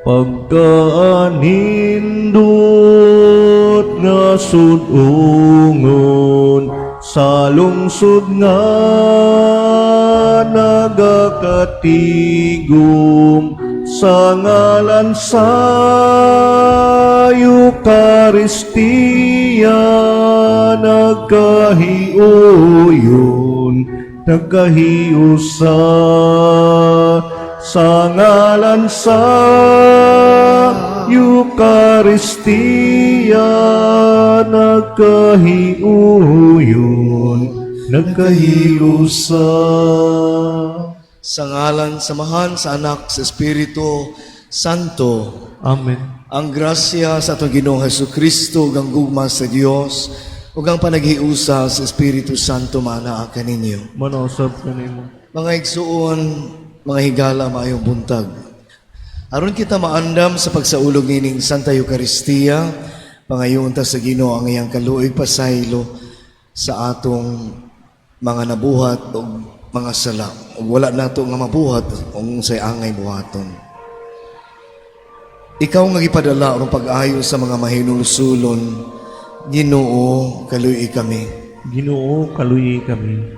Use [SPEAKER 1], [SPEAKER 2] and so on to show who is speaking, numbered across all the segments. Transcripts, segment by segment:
[SPEAKER 1] Pagkaanindot nga sud-ungon sa lungsod nga nagakatigom sa ngalan sa Eukaristiya, nagkahiuyon, nagkahiusa sa ngalan sa Eukaristiya, nagkahiuyon, nagkahiusa.
[SPEAKER 2] Sa ngalan sa Amahan, sa Anak, sa Espiritu Santo.
[SPEAKER 1] Amen.
[SPEAKER 2] Ang grasya sa atong Ginoong Hesus Kristo ug ang gugma sa Dios ug ang panaghiusa sa Espiritu Santo maanaa kaninyo.
[SPEAKER 1] Manausab kanimo.
[SPEAKER 2] Mga igsuon, mga higala, maayong buntag. Aron kita maandam sa pagsaulog nining Santa Eucharistia, pangayoon ta sa Ginoo ang iyang kaluoy, pasaylo sa atong mga nabuhat o mga sala. Ug wala nato nga mabuhat kung unsay angay buhaton. Ikaw nga gipadala aron pag-ayo sa mga mahinulsulon, Ginoo, kaluy kami.
[SPEAKER 1] Ginoo, kaluyi kami.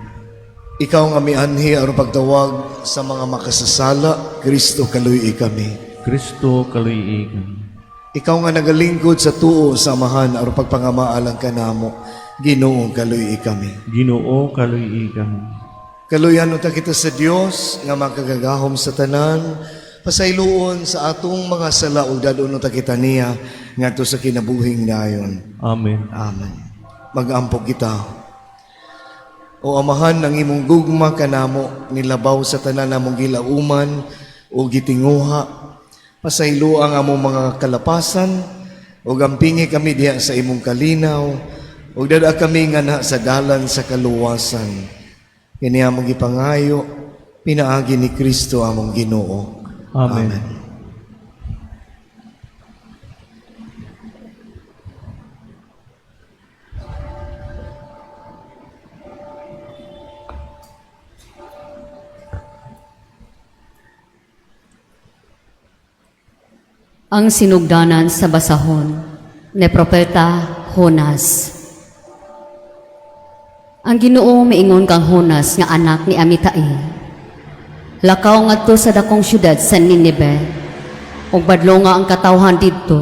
[SPEAKER 2] Ikaw nga mianhi aron pagtawag sa mga makasasala, Kristo, kaluy kami.
[SPEAKER 1] Kristo, kaluyi kami.
[SPEAKER 2] Ikaw nga nagalingkod sa tuo sa Amahan aron pagpangamaalang kanamo, Ginoo, kaluy kami.
[SPEAKER 1] Ginoo, kaluyi kami.
[SPEAKER 2] Kaluyan unta kita sa Dios nga makagagahom sa tanan, pasayloon sa atong mga sala ug dad-on unta kita niya ngadto sa kinabuhing dayon.
[SPEAKER 1] Amen.
[SPEAKER 2] Amen. Mag-ampo kita. O Amahan, ang imong gugma kanamo nilabaw sa tanan namong gilauman o gitinguha. Pasaylo ang among mga kalapasan ug ampingi kami diha sa imong kalinaw ug dad-a kami nganha sa dalan sa kaluwasan. Kini among gipangayo pinaagi ni Kristo among Ginoo.
[SPEAKER 1] Amen.
[SPEAKER 2] Amen.
[SPEAKER 3] Ang sinugdanan sa basahon ni Propeta Jonas. Ang Ginoo miingon kang Jonas nga anak ni Amitai: "Lakaw ngadto sa dakong syudad sa Nineve ug badlonga ang katawhan didto,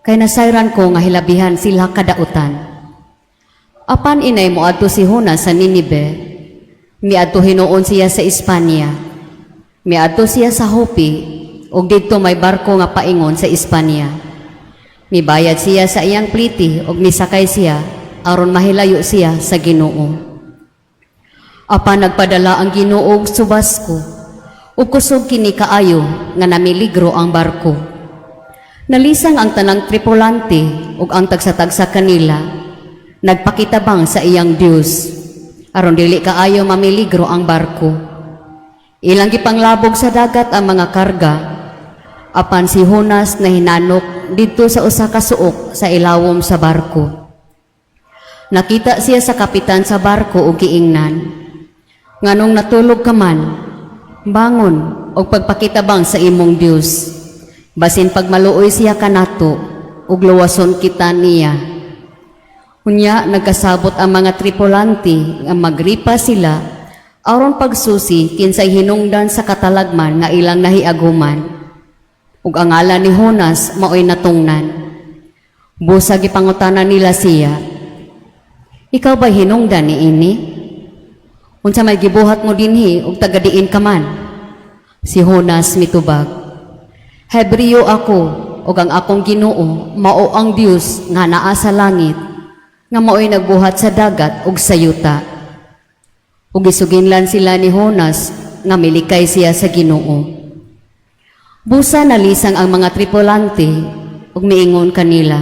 [SPEAKER 3] kay nasayran ko nga hilabihan sila kadautan." Apan inay moadto si Jonas sa Nineve, miadto hinuon siya sa Espanya. Miadto siya sa Jope ug didto may barko nga paingon sa Espanya. Mibayad siya sa iyang pliti ug misakay siya aron mahilayo siya sa Ginoo. Apan nagpadala ang Ginoo og subasko ug kusog kini kaayo nga namiligro ang barko. Nalisang ang tanang tripulante ug ang tagsa-tagsa kanila nagpakitabang sa iyang Dios aron dili kaayo mamiligro ang barko. Ilang gipanglabog sa dagat ang mga karga, apan si Jonas nahinanok didto sa usa ka suok sa ilawom sa barko. Nakita siya sa kapitan sa barko ug giingnan, "Nganong natulog ka man? Bangon og pagpakitabang sa imong Dios. Basin pagmaluoy siya kanato ug luwason kita niya." Unya nagkasabot ang mga tripulante nga magripa sila aron pagsusi kinsay hinungdan sa katalagman nga ilang nahiaguman. Ug ang ngalan ni Jonas maoy natungnan. Busa gipangutana nila siya, "Ikaw ba hinungdan ni ini? Unsa may gibuhat mo dinhi ug taga-diin ka man?" Si Jonas mitubag, "Hebreo ako ug ang akong Ginoo mao ang Dios nga naa sa langit nga maoy nagbuhat sa dagat ug sa yuta." Ug gisuginlan sila ni Jonas nga milikay siya sa Ginoo. Busa nalisang ang mga tripulante ug miingon kanila,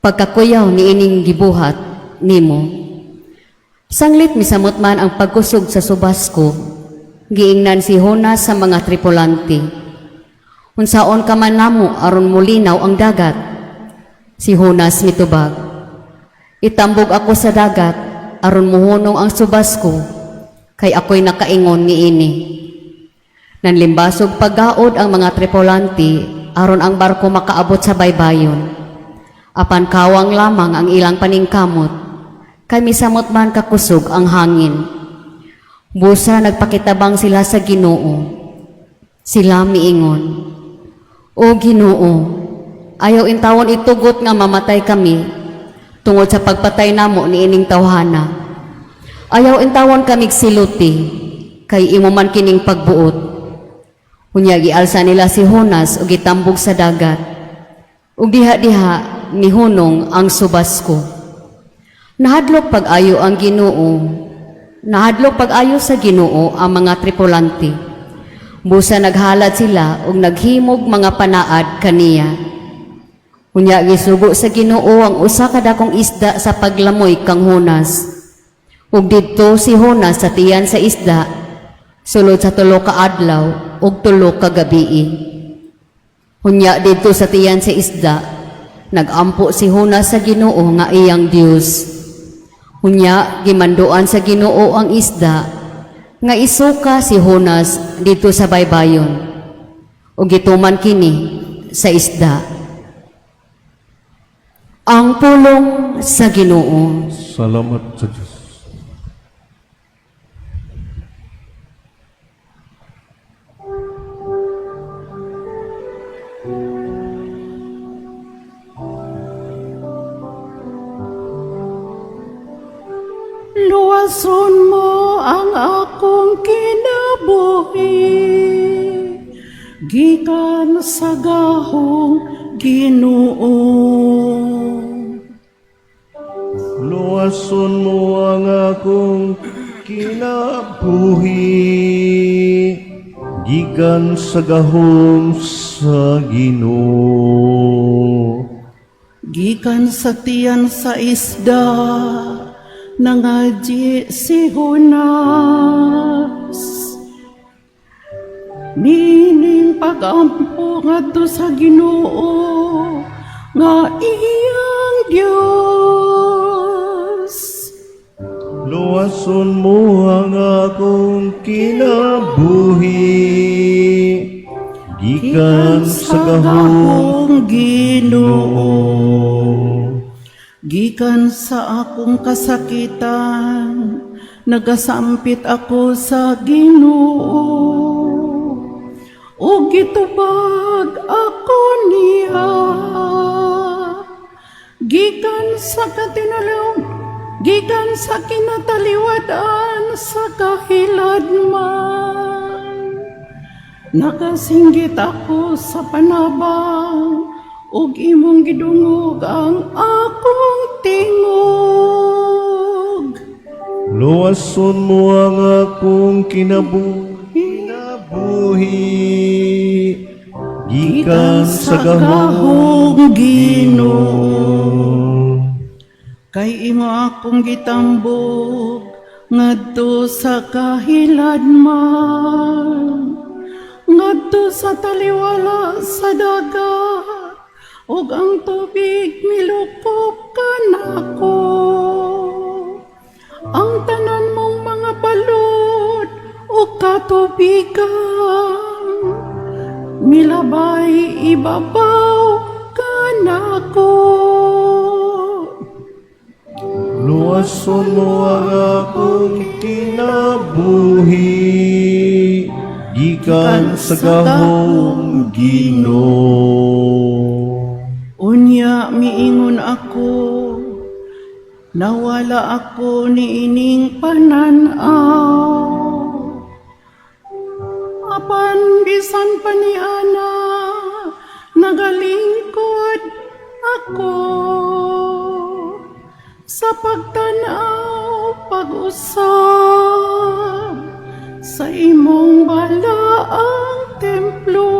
[SPEAKER 3] "Pagkakuyaw ni ining gibuhat nimo." Sanglit misamot man ang pagkusog sa subasko, giingnan si Jonas sa mga tripulante, "Unsaon ka man namo aron mulinaw ang dagat?" Si Jonas mitubag, "Itambog ako sa dagat aron muhunong ang subasko, kay ako'y nakaingon niini." Nanlimbasog paggaod ang mga tripulante aron ang barko makaabot sa baybayon. Apan kawang lamang ang ilang paningkamot, kay misamot man kakusog ang hangin. Busa nagpakitabang sila sa Ginoo. Sila miingon, "O Ginoo, ayaw intawon itugot nga mamatay kami tungod sa pagpatay namo niining tawhana. Ayaw intawon kamig siluti, kay imo man kining pagbuot." Unya gialsa nila si Jonas ug gitambog sa dagat. Ug diha-diha mihunong ang subasko. Nahadlok pag-ayo ang Ginoo. Nahadlok pag-ayo sa Ginoo ang mga tripulante. Busa naghalad sila ug naghimog mga panaad kaniya. Unya gisugo sa Ginoo ang usa ka dakong isda sa paglamoy kang Jonas. Ug didto si Jonas sa tiyan sa isda sulod sa 3 ka adlaw ug 3 ka gabii. Unya didto sa tiyan sa isda, nagampo si Jonas sa Ginoo nga iyang Dios. Unya gimanduan sa Ginoo ang isda nga isuka si Jonas didto sa baybayon. Ug gituman kini sa isda. Ang pulong sa Ginoo.
[SPEAKER 1] Salamat sa Diyos.
[SPEAKER 4] Luwason mo ang akong kinabuhi, gikan sa gahong Ginoo.
[SPEAKER 1] Luwason mo ang akong kinabuhi, gikan sa gahom sa Ginoo.
[SPEAKER 4] Gikan sa tiyan sa isda, nangadyi si Jonas. Niining pag-ampo ngadto sa Ginoo nga iyang Dios.
[SPEAKER 1] Luwason mo ang akong kinabuhi, gikan sa gahom
[SPEAKER 4] Ginoo. Gikan sa akong kasakitan, nagasampit ako sa Ginoo. Ug gitubag ako niya. Gikan sa katinalaw, gikan sa kinataliwad-an sa kahiladman. Nakasinggit ako sa panabang, ug imong gidungog ang akong tingog.
[SPEAKER 1] Luwason mo ang akong kinabuhi, gikan sa gahom
[SPEAKER 4] Ginoo. Kay imo akong gitambog ngadto sa kahiladman, ngadto sa taliwala sa dagat, ug ang tubig milukop kanako. Ang tanan mong mga balod ug katubigan milabay ibabaw kanako.
[SPEAKER 1] Luwason mo ang akong kinabuhi, gikan sa gahom Ginoo.
[SPEAKER 4] Unya miingon ako, nawala ako niining panan-aw. Apan bisan pa ni ana, nagalingkod ako sa pagtanaw pag-usab sa imong balaang templo.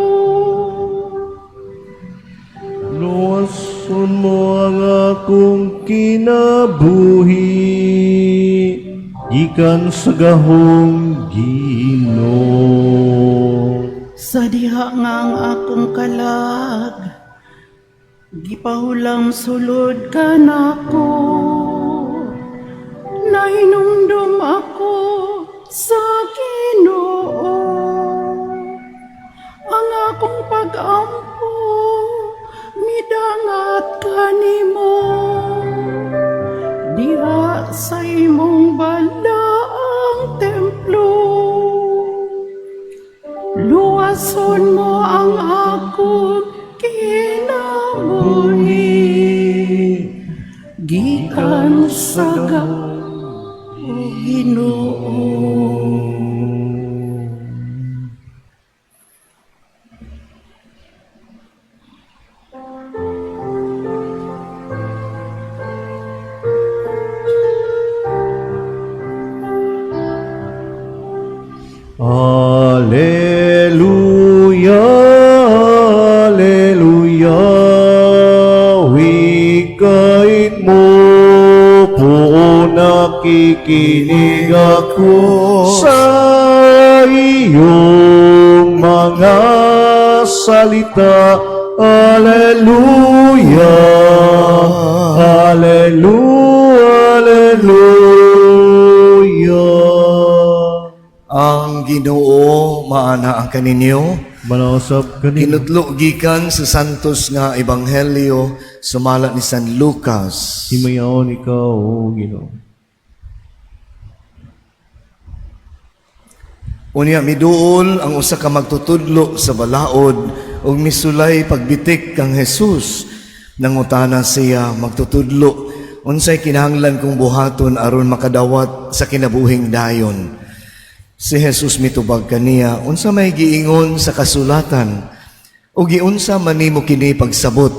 [SPEAKER 1] Luwason mo ang akong kinabuhi, gikan sa gahom Ginoo.
[SPEAKER 4] Sa diha nga ang akong kalag, gipahulam sulod kanako. Nahinumdum ako sa Ginoo. diha sa imong balaang templo. Luwason mo ang akong kinabuhi gikan sa gahom, Ginoo.
[SPEAKER 1] Alleluia, Alleluia, wikain mo po, nakikinig ako sa iyong mga salita. Alleluia, Alleluia, Alleluia.
[SPEAKER 2] Ang Ginoo maana ang kaninyo.
[SPEAKER 1] Manausap kanino.
[SPEAKER 2] Kinutlo gikan sa Santos nga Ebanghelyo sumala ni San Lucas.
[SPEAKER 1] Himayaon ikaw, O Ginoo.
[SPEAKER 2] Unya miduol ang usa ka magtutudlo sa balaod ug misulay pagbitik kang Jesus. Nangutana siya, "Magtutudlo, unsay kinahanglan kong buhaton aron makadawat sa kinabuhing dayon?" Si Jesus mitubag kaniya, "Unsa may giingon sa kasulatan? O giunsa man nimo kini pagsabot?"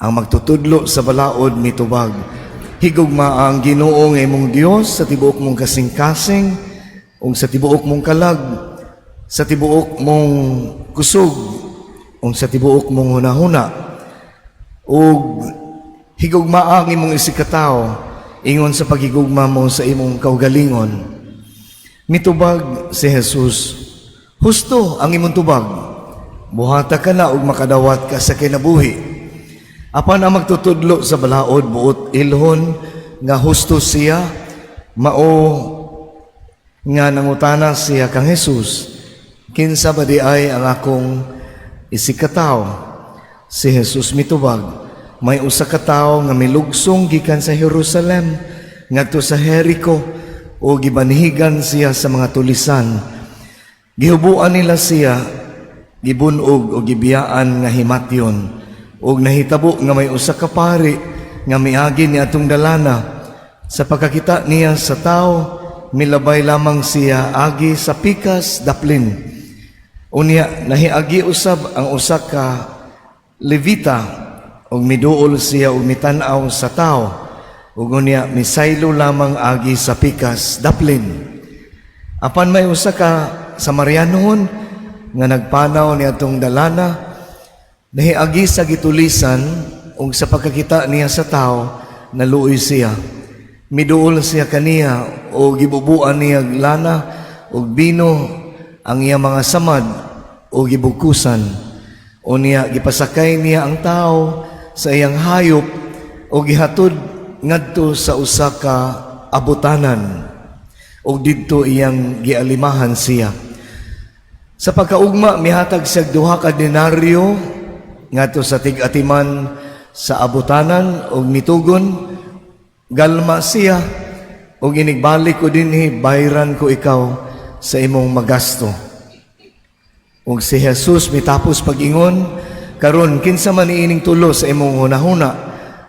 [SPEAKER 2] Ang magtutudlo sa balaod mitubag, "Higugma ang Ginoo nga imong Dios sa tibuok mong kasing-kasing ug sa tibuok mong kalag, sa tibuok mong kusog, ug sa tibuok mong hunahuna. Ug higugma ang imong isigkatawo ingon sa paghigugma mo sa imong kaugalingon." Mitubag si Jesus, "Husto ang imong tubag. Buhata kana ug makadawat ka sa kinabuhi." Apan ang magtutudlo sa balaod buot ilhon nga husto siya, mao nga nangutana siya kang Jesus, "Kinsa ba diay ang akong isigkatawo?" Si Jesus mitubag, "May usa ka tawo nga milugsong gikan sa Jerusalem ngadto sa Jericho o gibanhigan siya sa mga tulisan. Gihubuan nila siya, gibunog o gibiyaan nga himatyon. Ug nahitabo nga may usa ka pari nga miagi ni atong dalana. Sa pagkakita niya sa tao, milabay lamang siya agi sa pikas daplin. Unya nahiagi usab ang usa ka Levita ug miduol siya ug mitan-aw sa tao ug unya misaylo lamang agi sa pikas daplin. Apan may usa ka Samarianohon nga nagpanaw ni atong dalana, nahiagi sa gitulisan ug sa pagkakita niya sa tao, naluoy siya. Miduol siya kaniya o gibubuan niya og lana ug bino ang iya mga samad o gibugkusan. Unya gipasakay niya ang tao sa iyang hayop o gihatod ngadto sa usa ka abutanan ug didto iyang gialimahan siya. Sa pagkaugma, mihatag siya 2 ka denaryo ngadto sa tig-atiman sa abutanan ug mitugon, 'Galma siya ug inigbalik ko dinhi, bayran ko ikaw sa imong magasto.'" Ug si Jesus mitapos pag-ingon, "Karon, kinsa man niining tulo sa imong hunahuna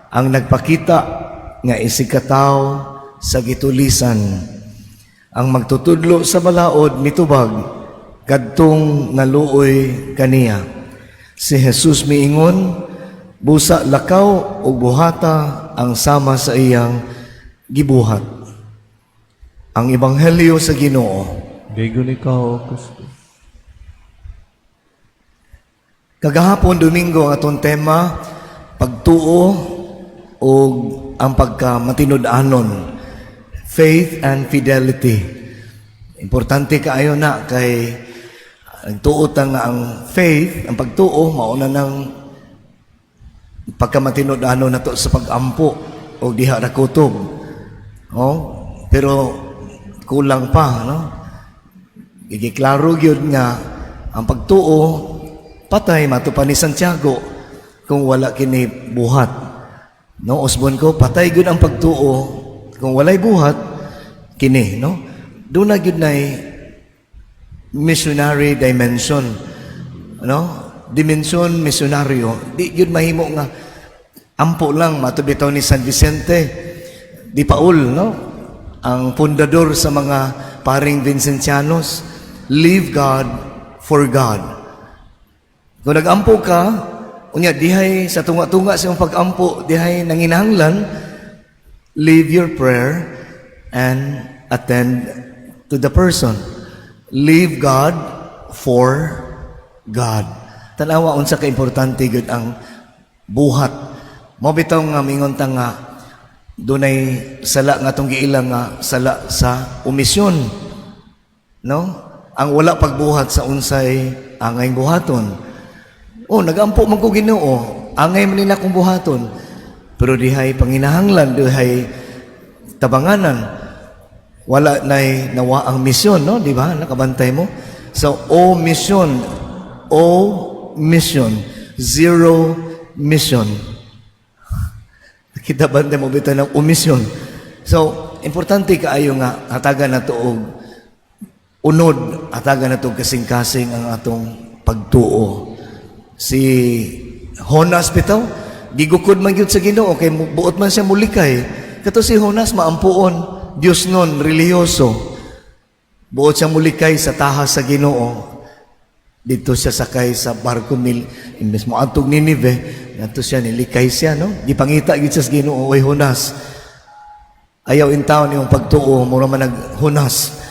[SPEAKER 2] ang nagpakita nga isigkatawo sa gitulisan?" Ang magtutudlo sa balaod mitubag, "Kadtong naluoy kaniya." Si Jesus miingon, "Busa lakaw ug buhata ang sama sa iyang gibuhat." Ang Ebanghelyo sa Ginoo.
[SPEAKER 1] Dayon ikaw, O Kristo.
[SPEAKER 2] Kagahapon Domingo, ang atong tema, pagtuo o ang pagkamatinud-anon. Faith and fidelity. Importante kaayo na kay nagtuo ta nga ang faith, ang pagtuo, mauna ng pagkamatinud-anon nato sa pag-ampo o diha ra kutob. Oh, pero kulang pa, no? Giklaro gyud nga ang pagtuo patay, mato pa ni Santiago, kung wala kini buhat. No, usbon ko, patay gyud ang pagtuo. Kung walay buhat, kini, no? Doon na gyud nay missionary dimension. No? Dimension misyonaryo. Di gyud mahimo nga ampo lang matud bitaw ni San Vicente de Paul, no? Ang pundador sa mga paring Vincentianos, leave God for God. Kung nagampo ka, unya dihay sa tunga-tunga sa imong pag-ampo, dihay nanginahanglan, leave your prayer and attend to the person. Leave God for God. Tanawa unsa ka importante gyud ang buhat. Mao bitaw nga mingon ta nga dunay sala nga atong giila nga sala sa omisyon. No? Ang wala pagbuhat sa unsay angay buhaton. Oh, nagampo man ko Ginoo, angay man nila akong buhaton. Pero dihay panginahanglan, dihay tabanganan. Wala nay nawa ang misyon, no? Di ba? Nakabantay mo. So, O mission, O mission, zero mission. Kita bantay mo bitaw ng omission. So, importante kaayo nga hatagan nato og unod, hatagan nato og kasing-kasing ang atong pagtuo. Si Jonas bitaw, gigukod man gyud sa Ginoo kay buot man siya mulikay. Kato si Jonas maampuon, Dios nun, relihiyoso. Buot siya mulikay sa tahas sa Ginoo. Dito siya sakay sa barko mil imbes mo adtog Ninive, ngadto siya nilikay siya, no? Gipangita gyud siya sa Ginoo, "Oy Jonas, ayaw in town imong pagtuo, mura man naghunas.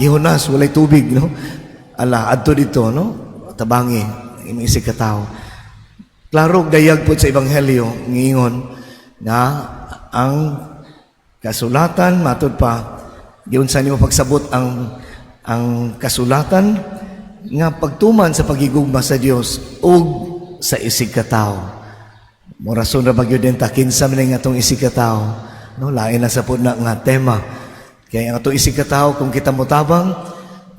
[SPEAKER 2] Gihunas, walay tubig, no? Ala, adto dito, no? Tabangi, imong isig ka tawo." Klaro dayag po sa Ebanghelyo, ngingon na ang kasulatan matud pa giunsa nimo pagsabot ang kasulatan nga pagtuman sa pagigugma sa Dios ug sa isig ka tawo. Mo rason ra ba gyud ta kinsa man nga atong isig ka tawo, no? Lain na sa pud na nga tema. Kaya ang atong isig ka tawo, kung kita motabang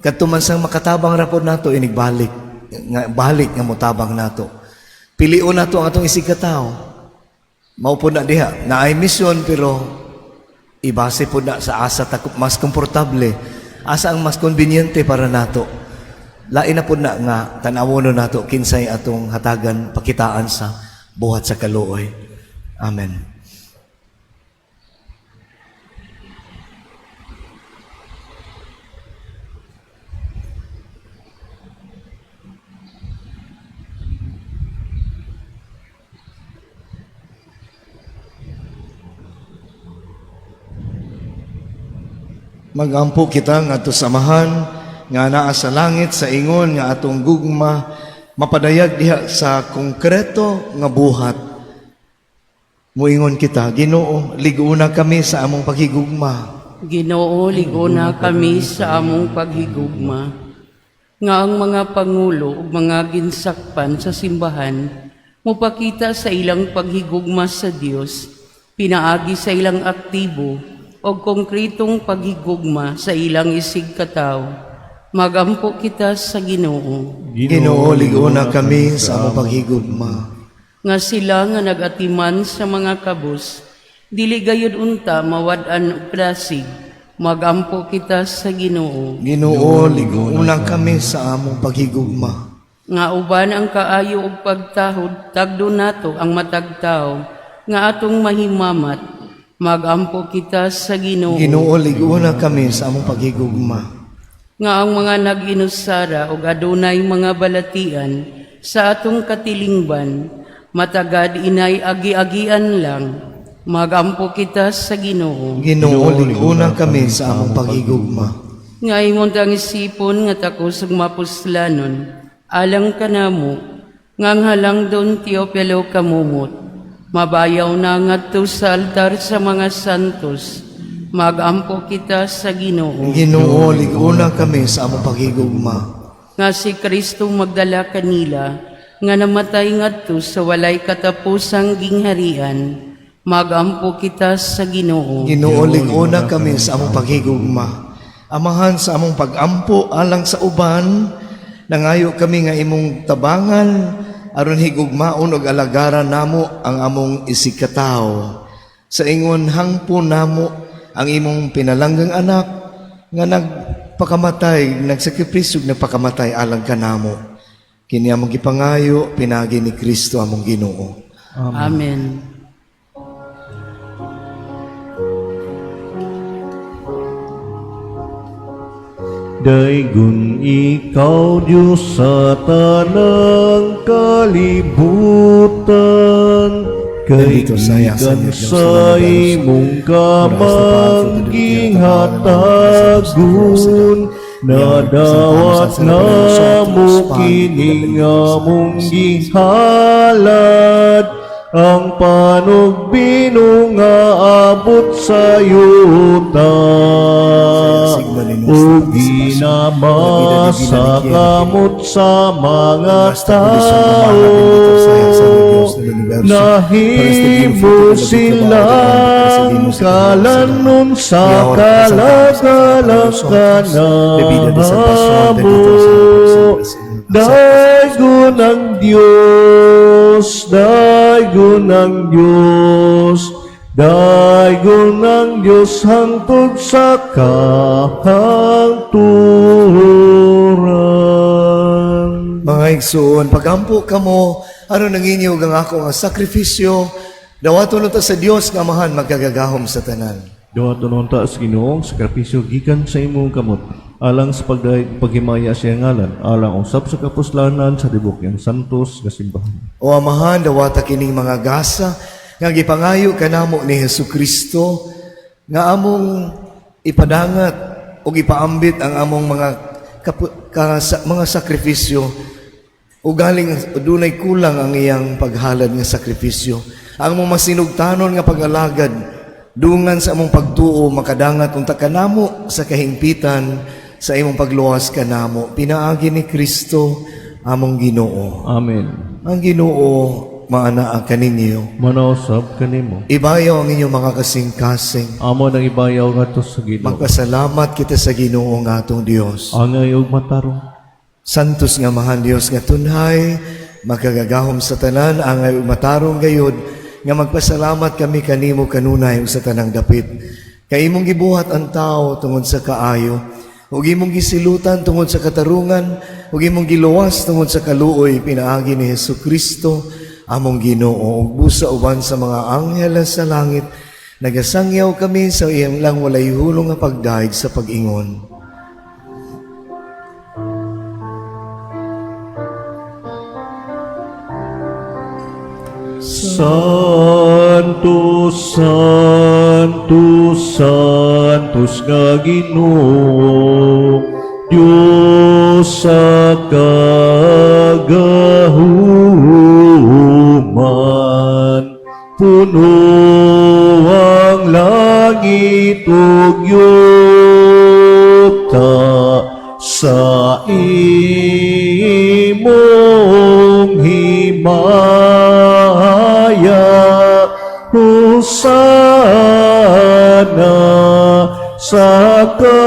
[SPEAKER 2] kadto man sang makatabang ra pod nato inigbalik nga balik nga motabang nato. Pilion nato ang atong isig ka tawo. Mao po na diha, naay mission pero ibase po na sa asa ta mas komportable, asa ang mas konbinyente para nato. Lain na po na nga tan-awon nato kinsay atong hatagan pakitaan sa buhat sa kaluoy. Amen. Magampo kita ngadto sa Amahan nga naa sa langit sa ingon nga atong gugma mapadayag diha sa konkreto nga buhat. Muingon kita, Ginoo, lig-una kami sa among paghigugma.
[SPEAKER 4] Ginoo, liguna kami sa among paghigugma. Nga ang mga pangulo ug mga ginsakpan sa simbahan mupakita sa ilang paghigugma sa Dios pinaagi sa ilang aktibo o konkretong paghigugma sa ilang isig katawo. Magampo kita sa Ginoo.
[SPEAKER 2] Ginoo, lig-una kami sa among paghigugma.
[SPEAKER 4] Nga sila nga nagatiman sa mga kabus dili gayud unta mawad-an og klasig. Magampo kita sa Ginoo.
[SPEAKER 2] Ginoo, lig-una kami sa among paghigugma.
[SPEAKER 4] Nga uban ang kaayo ug pagtahod tagdo nato ang matag tawo nga atong mahimamat. Magampo kita sa Ginoo.
[SPEAKER 2] Ginoo, lig-una kami sa among paghigugma.
[SPEAKER 4] Nga ang mga nag-inusara ug adunay mga balatian sa atong katilingban matagad inay agi-agian lang. Magampo kita sa Ginoo.
[SPEAKER 2] Ginoo, lig-una kami sa among paghigugma.
[SPEAKER 4] Nga imong tang isipon nga takos ug mapuslanon alang kanamo nga ang halangdon Teopilo kamumot mabayaw na ngadto sa altar sa mga santos. Magampo kita sa Ginoo.
[SPEAKER 2] Ginoo, lig-una kami sa among paghigugma.
[SPEAKER 4] Nga si Kristo magdala kanila nga namatay ngadto sa walay katapusang gingharian. Magampo kita sa Ginoo.
[SPEAKER 2] Ginoo, lig-una kami sa among paghigugma. Amahan, sa among pagampo alang sa uban, nangayo kami nga imong tabangan aron higugmaon ug alagaran namo ang among isigkatawo. Sa ingon hangpo namo ang imong pinalanggang anak nga nagpakamatay, nagsakripisyo ug nagpakamatay alang kanamo. Kini among gipangayo pinaagi ni Kristo among Ginoo.
[SPEAKER 4] Amen.
[SPEAKER 1] Daygon ikaw, Diyos, sa tanang kalibutan, kay
[SPEAKER 2] Bendito saya sa
[SPEAKER 1] gikan
[SPEAKER 2] Diyos,
[SPEAKER 1] sa
[SPEAKER 2] sa
[SPEAKER 1] imong kamang gihatagon, nadawat namo kini nga among gihalad, ang panugbino nga abot sa yuta ug ginama sa kamot sa mga tao, nahimo silang kalanon sa kalagalang kanamo. Daygon ang Diyos, daygon ang Diyos, daygon ang Diyos hangtod sa kahangturan.
[SPEAKER 2] Mga igsoon, pagampo kamo aron nanginyo ang ako nga sakripisyo, dawaton ta sa Dios nga Amahan magkagagahom sa tanan.
[SPEAKER 1] Dawaton unta sa Ginoo ang sakripisyo gikan sa imong kamot, alang sa pagdayeg paghimaya sa iyang ngalan, alang usab sa kapuslanan sa tibok iyang santos nga simbahan.
[SPEAKER 2] O Amahan, dawata kining mga gasa nga gipangayo kanamo ni Hesus Kristo nga among ipadangat o ipaambit ang among mga mga sakripisyo o galing dunay kulang ang iyang paghalad nga sakripisyo. Ang among masinugtanon nga pag-alagad dungan sa among pagtuo makadangat unta kanamo sa kahingpitan sa imong pagluwas kanamo pinaagi ni Kristo among Ginoo.
[SPEAKER 1] Amen.
[SPEAKER 2] Ang Ginoo maanaa kaninyo.
[SPEAKER 1] Manausab kanimo.
[SPEAKER 2] Ibayaw ang inyong mga kasing-kasing.
[SPEAKER 1] Amo nang ibayaw ngadto sa Ginoo.
[SPEAKER 2] Magpasalamat kita sa Ginoo nga atong Dios.
[SPEAKER 1] Angay ug matarong.
[SPEAKER 2] Santos nga Amahan Dios nga tunhay, makagagahom sa tanan, angay ug matarong gayod nga magpasalamat kami kanimo kanunay ug sa tanang dapit. Kay imong gibuhat ang tao tungod sa kaayo, ug imong gisilutan tungod sa katarungan, ug imong giluwas tungod sa kaluoy pinaagi ni Hesus Kristo among Ginoo. Ug busa uban sa mga angheles sa langit, nagasangyaw kami sa iyang lang walay hulong nga pagdayeg sa pag-ingon.
[SPEAKER 1] Santo, Santo, Santos nga Ginoo, Diyos sa kagahuman, puno ang langit ug yuta sa imong himaya. Hosana sa kahitasan.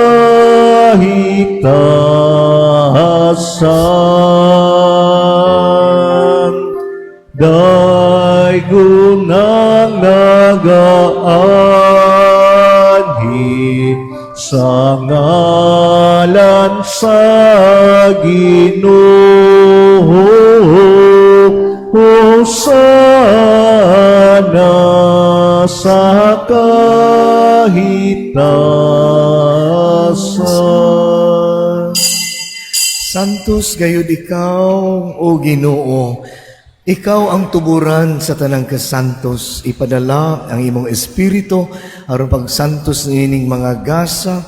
[SPEAKER 1] Daygon ang nagaanhi sa ngalan sa Ginoo. Hosana sa kahitasan.
[SPEAKER 2] Santos gayud ikaw, o Ginoo. Ikaw ang tuburan sa tanang kasantos. Ipadala ang imong espiritu aron pagsantos niining mga gasa,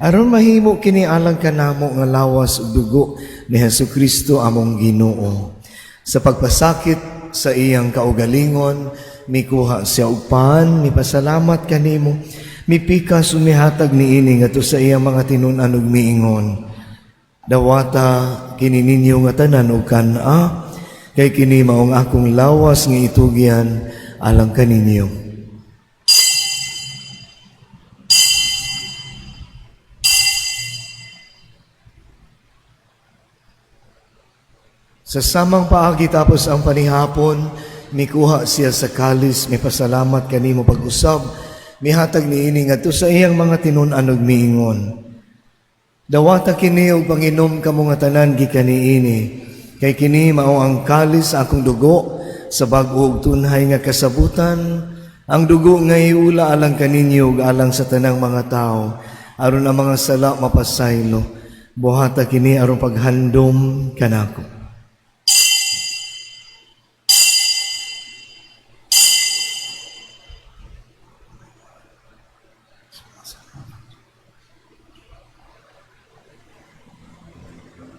[SPEAKER 2] aron mahimo kini alang kanamo nga lawas ug dugo ni Hesus Kristo among Ginoo. Sa pagpasakit sa iyang kaugalingon, mikuha siya og pan, mipasalamat kanimo, mipikas ug mihatag niini ngadto sa iyang mga tinun-an ug miingon: "Dawata kini ninyo nga tanan ug kan-a, kay kini maong akong lawas nga itugyan alang kaninyo." Sa samang paagi tapos ang panihapon, mikuha siya sa kalis, mipasalamat kanimo pag-usab, Mihatag niini ngadto sa iyang mga tinun-an ug miingon: "Dawata kini ug panginom kamo nga tanan gikan niini, kay kini mao ang kalis sa akong dugo sa bag-o ug tunhay nga kasabutan, ang dugo nga iula alang kaninyo ug alang sa tanang mga tao aron ang mga sala mapasaylo. Buhata kini aron paghandom kanako."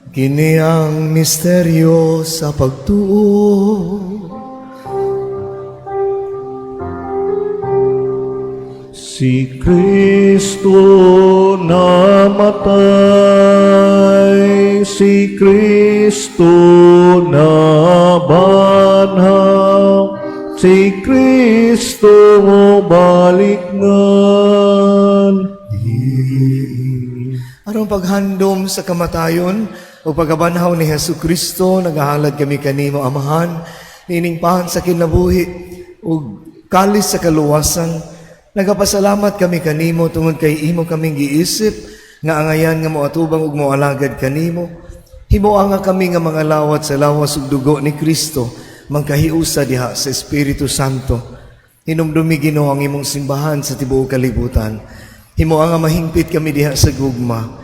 [SPEAKER 2] Kini ang misteryo sa pagtuo.
[SPEAKER 1] Si Kristo namatay, si Kristo nabanhaw, si Kristo mobalik ngan.
[SPEAKER 2] Aron paghandom sa kamatayon o pagkabanhaw ni Hesu Kristo, nagahalad kami kanimo, Amahan, niining pahan sa kinabuhi ug kalis sa kaluwasan. Nagapasalamat kami kanimo tungod kay imo kaming giisip nga angayan nga moatubang ug moalagad kanimo. Himoa nga kami nga mga lawat sa lawas ug dugo ni Kristo mangkahiusa diha sa Espiritu Santo. Hinumdumi, Ginoo, ang imong simbahan sa tibuok kalibutan. Himoa nga mahingpit kami diha sa gugma.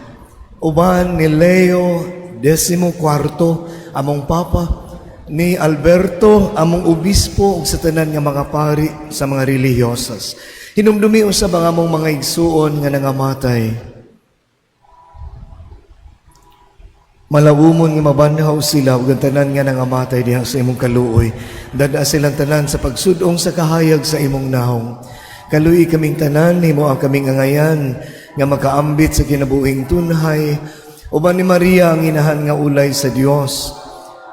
[SPEAKER 2] Uban ni Leo XIV, among Papa, ni Alberto, among Obispo, ug sa tanan nga mga pari sa mga relihiyosas. Hinumdumi usab ang among mga igsuon nga nangamatay. Malawumon nga mabanhaw sila ug ang tanan nga nangamatay diha sa imong kaluoy. Dad-a silang tanan sa pagsudong sa kahayag sa imong nahong. Kaluoyi kaming tanan, himoa kaming angayan nga makaambit sa kinabuhing tunhay uban ni Maria, ang inahan nga ulay sa Dios,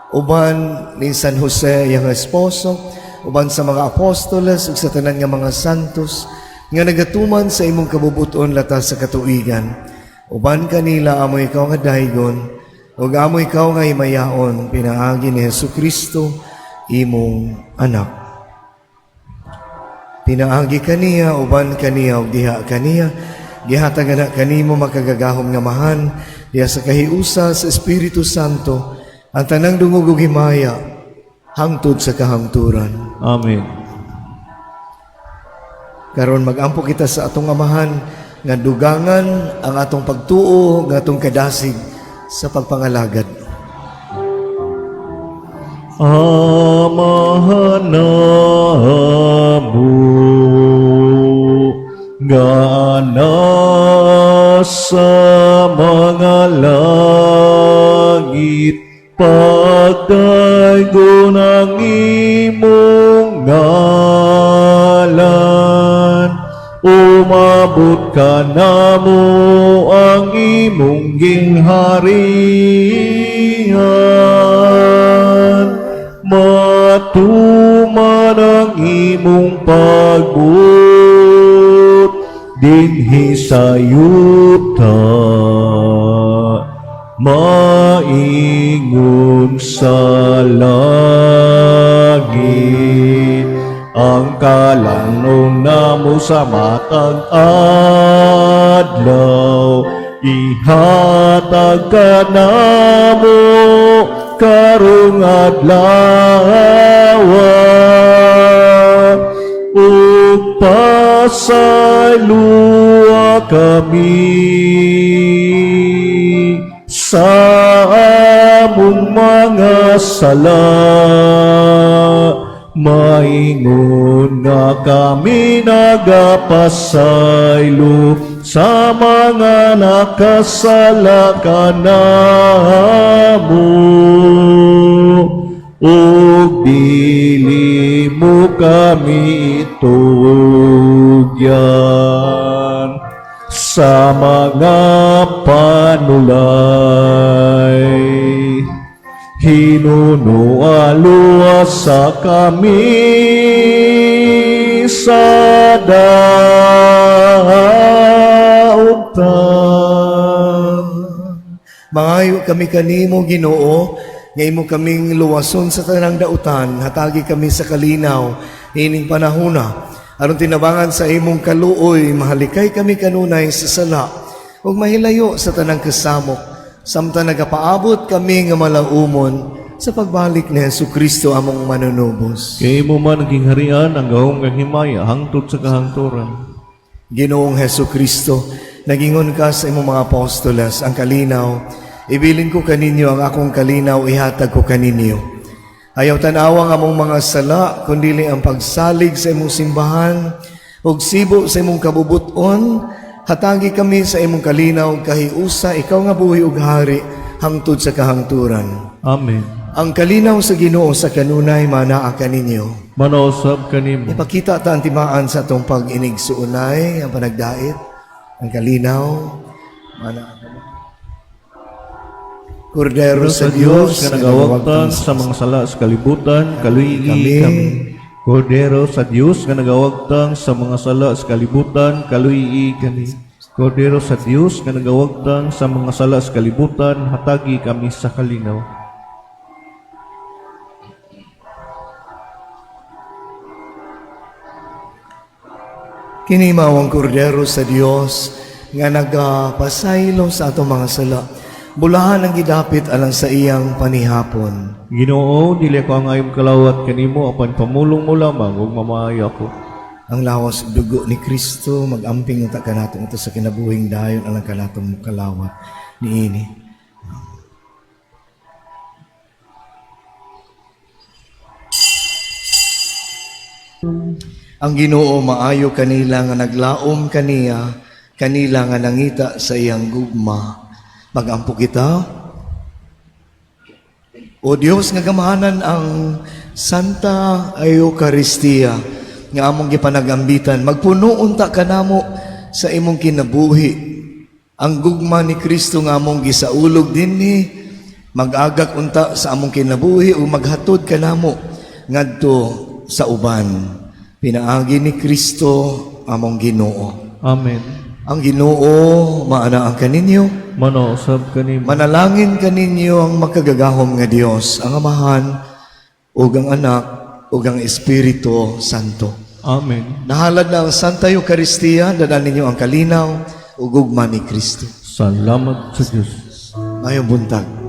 [SPEAKER 2] uban ni San Jose, iyang esposo, uban sa mga apostoles ug sa tanan nga mga santos nga nagatuman sa imong kabubuton latas sa katuigan. Uban kanila amo ikaw nga daygon ug amo ikaw nga himayaon pinaagi ni Hesu Kristo, imong anak. Pinaagi kaniya, uban kaniya, ug diha kaniya, gihatag ana kanimo makagagahom nga Amahan, diha sa kahiusa sa Espiritu Santo, ang tanang dungog ug himaya hangtod sa kahangturan.
[SPEAKER 1] Amen.
[SPEAKER 2] Karon magampo kita sa atong Amahan nga dugangan ang atong pagtuo nga atong kadasig sa pagpangalagad.
[SPEAKER 1] Amahan namo nga nasa mga langit, pagdaygon ang imong ngalan, umabot kanamo ang imong gingharian, matuman ang imong pagbuot dinhi sa yuta maingon sa langit. Ang kalanon namo sa matag adlaw ihatag kanamo karong adlaw, ug pasayloa kami sa among mga sala, maingon nga kami nagapasaylo sa mga nakasala kanamo, ug dili mo kami itugyan sa mga panulay. Hinunoa luwasa kami sa dautan.
[SPEAKER 2] Mangayo kami kanimo, Ginoo, nga imo kaming luwason sa tanang dautan, hatagi kami sa kalinaw ining panahona. Aron tinabangan sa imong kaluoy, mahalikay kami kanunay sa sala ug mahilayo sa tanang kasamok, samtang nagapaabot kami nga malaumon sa pagbalik ni Hesus Kristo among manunubos.
[SPEAKER 1] Kay imo man ang gingharian, ang gahom kag himaya hangtod sa kahangturan.
[SPEAKER 2] Ginoong Hesus Kristo, nagingon ka sa imong mga apostoles, "Ang kalinaw ibilin ko kaninyo, ang akong kalinaw ihatag ko kaninyo. Ayaw tanawa ang among mga sala, kundili ang pagsalig sa imong simbahan, ug sibo sa imong kabubuton, hatagi kami sa imong kalinaw ug kahiusa, ikaw nga buhi ug hari hangtod sa kahangturan."
[SPEAKER 1] Amen.
[SPEAKER 2] Ang kalinaw sa Ginoo sa kanunay manaa kaninyo.
[SPEAKER 1] Manausab kanimo.
[SPEAKER 2] Ipakita ta ang timaan sa atong pag-inigsuonay, ang panagdait, ang kalinaw, manaa kaninyo. Kordero
[SPEAKER 1] sa
[SPEAKER 2] sa
[SPEAKER 1] Dios
[SPEAKER 2] Dios
[SPEAKER 1] nga nagawagtang sa mga sala sa kalibutan, kaluyi
[SPEAKER 2] Kami.
[SPEAKER 1] Kami. Kordero sa Dios nga nagawagtang sa mga sala sa kalibutan, kaluyi kami. Kordero sa Dios nga nagawagtang sa mga sala sa kalibutan, hatagi kami sa kalinaw.
[SPEAKER 2] Kini mao ang Kordero sa Dios nga nagapasaylo sa atong mga sala. Bulahan ang gidapit alang sa iyang panihapon.
[SPEAKER 1] Ginoo, dili ako angay kalawat kanimo apan pamulong mo lamang ug mamaayo ako.
[SPEAKER 2] Ang lawas ug dugo ni Kristo magamping unta kanato ito sa kinabuhing dayon alang kanatong kalawat niini. Ang Ginoo maayo kanila nga naglaom kaniya, kanila nga nangita sa iyang gugma. Magampo kita. O Dios nga gamahanan ang Santa Eucharistia nga among gipanagambitan, magpuno unta kanamo sa imong kinabuhi. Ang gugma ni Kristo nga among gisaulog dinhi, mag-agak unta sa among kinabuhi ug maghatod kanamo ngadto sa uban. Pinaagi ni Kristo among Ginoo.
[SPEAKER 1] Amen.
[SPEAKER 2] Ang Ginoo maanaa kaninyo.
[SPEAKER 1] Manausab kanimo.
[SPEAKER 2] Manalangin kaninyo ang makagagahom nga Dios, ang Amahan ug ang Anak ug ang Espiritu Santo.
[SPEAKER 1] Amen.
[SPEAKER 2] Nahalad na ang Santa Eucharistia, dala ninyo ang kalinaw ug gugma ni Kristo.
[SPEAKER 1] Salamat sa Dios.
[SPEAKER 2] Maayong buntag.